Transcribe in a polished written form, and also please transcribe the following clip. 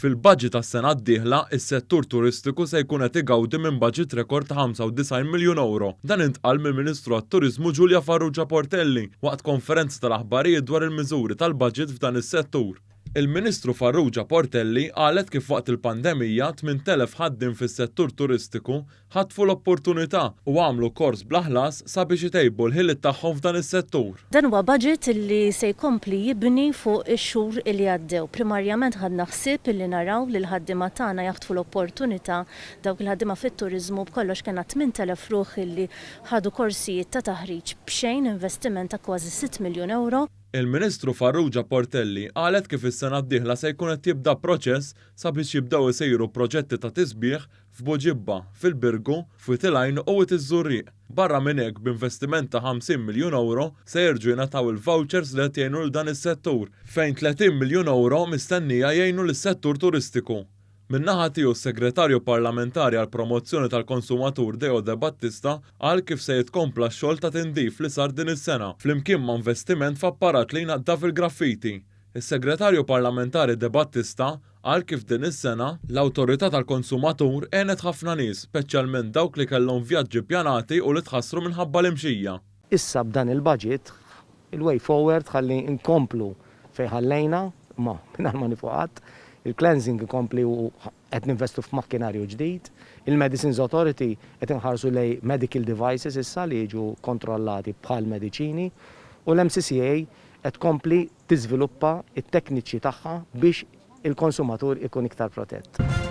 Fil-budget għas-sena d-dieħla, is-settur turistiku se jkun qed igawdi minn budget rekord ta' 95 miljun ewro. Dan intqal mill-Ministru għat-Turiżmu Julia Farrugia Portelli waqt konferenza tal-aħbarijiet dwar il-miżuri tal-budget f'dan is-settur. Il-Ministru Farrugia Portelli qalet kif waqt il-pandemija 8,000 ħaddiem fis-settur turistiku ħatfu l-opportunità u għamlu kors bla ħlas sabiex itejbu l-ħiliet tagħhom f'dan is-settur. Dan huwa budget li se jkompli jibni fuq ix-xhur li għaddew. Primarjament ħadna ħsieb li naraw li l-ħaddiema tagħna jaħtfu l-opportunità, dawk il-ħaddiema fit-turiżmu, b'kollox kellna 8,000 ruħ li ħadu korsijiet ta' taħriġ b'xejn, investiment ta' kważi sitt miljun ewro. Il-Ministru Farrugia Portelli qalet kif is-sena d-dieħla se jkun qed jibda proċess sabiex jibdew isiru proġetti ta' tisbiħ f'Buġibba, fil-Birgu, f'Wied il-Għajn u Wied iż-Żurrieq. Barra minn hekk, b'investiment ta' 50 miljun ewro se jerġgħu jingħataw il-vouchers li qed jgħinu lil dan is-settur, fejn 30 miljun ewro mistennija jgħinu lis-settur turistiku. Min-naħa tiegħu s-Segretarju Parlamentari għall-Promozzjoni tal-Konsumatur Deo Debattista qal kif se jitkompla x-xogħol ta' tindif li sar din is-sena, flimkien ma' investiment f'apparat li jnaddaf il-graffiti. Is-Segretarju Parlamentari Debattista Qal kif din is-sena, l-Awtorità tal-Konsumatur għenet ħafna nies, speċjalment dawk li kellhom vjaġġi ppjanati u li tħassru minħabba l-imxija. Issa b'dan il-budget, il-way forward ħalli nkomplu fejn ħallejna, imma mingħajr ma nieqfu qatt, il-cleansing ikompli u qed ninvestu f'makkinarju ġdid, il-Medicines Authority qed inħarsu lejn medical devices issa li jiġu kontrollati bħal mediċini u l-MCCA qed tkompli tiżviluppa t-tekniċi tagħha biex il-konsumatur ikun iktar protett.